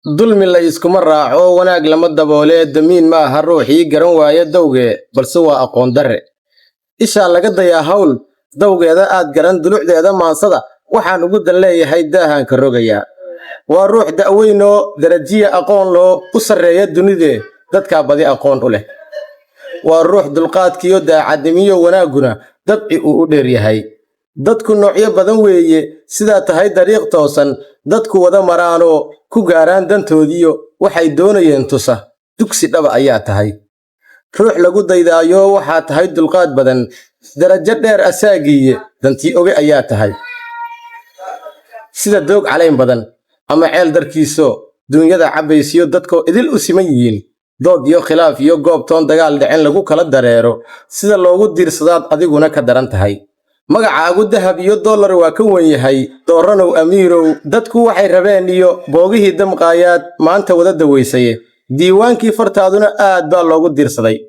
Dulmi la iskuma raaco, wanaag lama daboolee. Damiin ma aha ruuxii garan waaya dawgee, balse waa aqoon darre. Ishaa laga dayaa hawl dawgeeda aad garan. Dulucdeeda maansada waxaan ugu dan leeyahay daahaan ka rogayaa. Waa ruux da'weynoo darajiya aqoon loo u sarreeya dunidee, dadkaa badi aqoon u leh. Waa ruux dulqaadkiyo daacadnimiyo wanaagguna dabci uu u dheer yahay. Dadku noocyo badan weeye. Sidaa tahay dariiq toosan dadku wada maraanoo ku gaaraan dantoodiyo waxay doonayeen tusa, dugsi dhaba ayaa tahay. Ruux lagu daydaayo waxaa tahay dulqaad badan, darajo dheer asaagiiye, dantii oge ayaa tahay. Sida doog calayn badan ama ceel darkiisoo duunyada cabbaysiyo, dadkoo idil u siman yihiin, dood iyo khilaaf iyo goobtoon dagaal dhicin lagu kala dareero, sida loogu diirsadaad adiguna ka daran tahay. Magacaagu dahab iyo dollar waa ka wen yahay. Dooranow amiirow, dadku waxay rabeen iyo boogihii damqaayaad maanta wada dawaysaye. Diiwaankii fartaaduna aad baa loogu diirsaday.